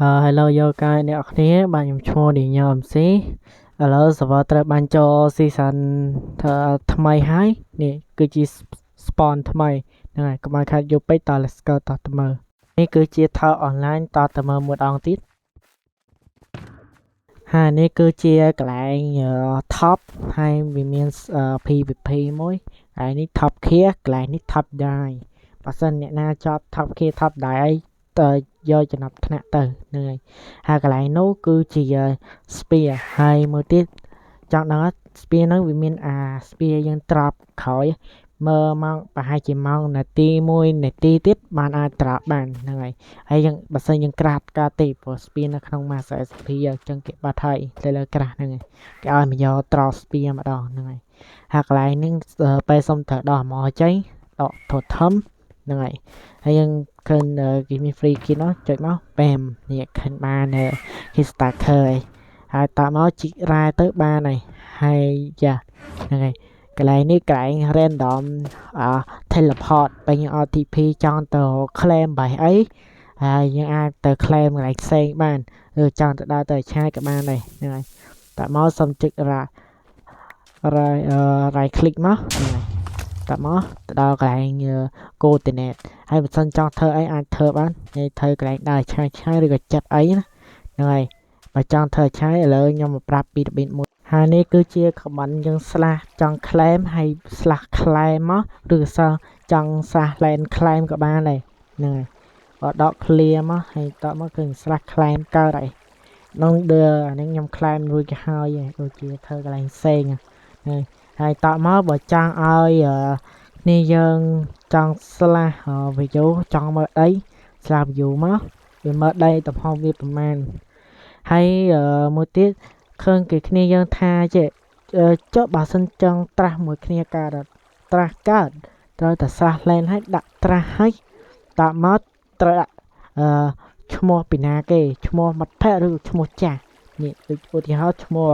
Hello យកកាយអ្នកនរគ្នាបាទខ្ញុំឈ្មោះឌីញ៉ោ MC ឥឡូវ server ត្រូវបានចូល season ថ្មីហើយនេះគឺជា spawn ថ្មីហ្នឹងហើយកុំឲ្យខាតយូរពេកត let's go តទៅមើលនេះគឺជាថត online តទៅមើលមួយដងទៀតហើយនេះគឺជាកន្លែង top ហើយវាមាន PVP មួយកន្លែងនេះ top gear កន្លែងនេះ top die បើសិនអ្នកណាចប់ top gear top die អីទៅយកចំណាប់ថ្នាក់ទៅហ្នឹងហើយហើយកន្លែងនោះគឺជា spear ហើយមួយទៀតចង់ដឹង spear ហ្នឹងវាមានអា spear យើង drop ក្រោយមើលម៉ោងប្រហែលជាម៉ោងនាទី1នាទីទៀតបានអាច drop បានហ្នឹងហើយហើយយើងបើសិនយើងក្រាតកើតទេព្រោះ spear នៅក្នុង Master SMP អញ្ចឹងគេបាត់ហើយទៅលើក្រាស់ហ្នឹងហើយគេឲ្យមកយក drop spear ម្ដងហ្នឹងហើយហើយកន្លែងហ្នឹងពេលសុំត្រូវដោះមកចេញដក totem ហ្នឹងហើយហើយយើងឃើញគេមាន free kit នោះចុចមកប៉ែមនេះឃើញបានគេ starter ហើយហើយតមកជីករ៉ែទៅបានហើយហើយយ៉ាហ្នឹងហើយកន្លែងនេះកន្លែង random អ teleport ពេលយើង RTP ចង់ទៅ claim បាយអីហើយយើងអាចទៅ claim កន្លែងផ្សេងបានឬចង់ទៅដើរទៅឆាយក៏បានដែរហ្នឹងហើយតមកសុំចុចរ៉ារ៉ៃ right click មកហ្នឹងហើយតមកទៅដល់កន្លែង coordinate ហើយបើសិនចង់ធ្វើអីអាចធ្វើបាននិយាយធ្វើកន្លែងដើរឆាយឆាយឬក៏ចាប់អីណាហ្នឹងហើយបើចង់ធ្វើឆាយឥឡូវខ្ញុំមកប្រាប់ពីរបៀបមួយហើយនេះគឺជា command យើង slash ចង់ claim ហើយ slash claim មកឬសចង់ slash land claim ក៏បានដែរហ្នឹងហើយបើដក clear មកហើយតមកគឺ slash claim កើតហើយនឹងដឺអានេះខ្ញុំ claim រួចទៅហើយដូចជាធ្វើកន្លែងផ្សេងហ្នឹងហើយតមកបើចង់ឲ្យនេះយើងចង់ slash view ចង់មើលដី slash view មកវាមើលដីទំហំវាប្រមាណហើយមួយទៀតឃើញគេគ្នាយើងថាចេះចុះបើសិនចង់ trust មួយគ្នាកើតអត់ trust កើតត្រូវតែ slash land ឲ្យដាក់ trust ឲ្យតមកត្រូវដាក់អឺឈ្មោះពីណាគេឈ្មោះមិត្តភក្តិឬឈ្មោះចាស់នេះដូចឧទាហរណ៍ឈ្មោះ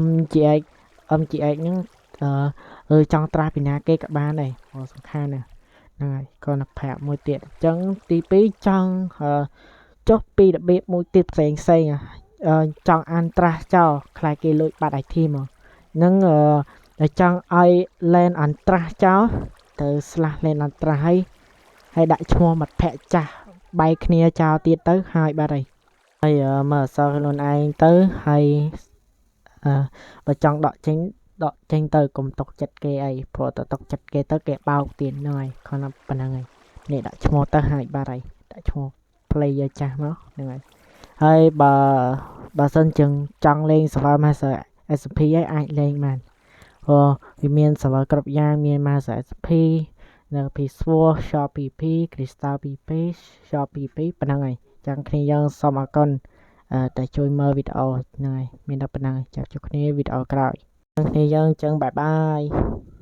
MGX MGX ហ្នឹងអឺចង់ trust ពីណាគេក៏បានដែរព្រោះសំខាន់ណាស់ហ្នឹងហើយគាត់នឹងប្រាប់មួយទៀតអញ្ចឹងទី2ចង់ចុះពីរបៀបមួយទៀតផ្សេងផ្សេងចង់អាន trust ចោលខ្លាចគេលួចបាត់ item មកនឹងអឺចង់ឲ្យ land untrust ចោលទៅ slash land untrust ហើយហើយដាក់ឈ្មោះមិត្តភក្តិចាស់បែកគ្នាចោលទៀតទៅហើយបាត់ហើយហើយមើលអក្សរខ្លួនឯងទៅហើយអឺបើចង់ដកចេញដកចេញទៅកុំຕົកចិត្តគេអីព្រោះតែຕົកចិត្តគេទៅគេបោកទៀតហ្នឹងហើយគ្រាន់តែប៉ុណ្្នឹងហើយនេះដាក់ឈ្មោះទៅហើយបាត់ហើយដាក់ឈ្មោះ player ចាស់មកហ្នឹងហើយហើយបើបើសិនជាចង់លេង server Master SMP ហើយអាចលេងបានព្រោះវាមាន server គ្រប់យ៉ាងមាន Master SMP នៅ P4 Shop PP Crystal PP Shop PP ប៉ុណ្្នឹងហើយចឹងគ្នាយើងសូមអរគុណតែជួយមើលវីដេអូហ្នឹងហើយមានតែប៉ុណ្្នឹងចាប់ជួបគ្នាវីដេអូក្រោយគ្នាយើងចឹង bye bye.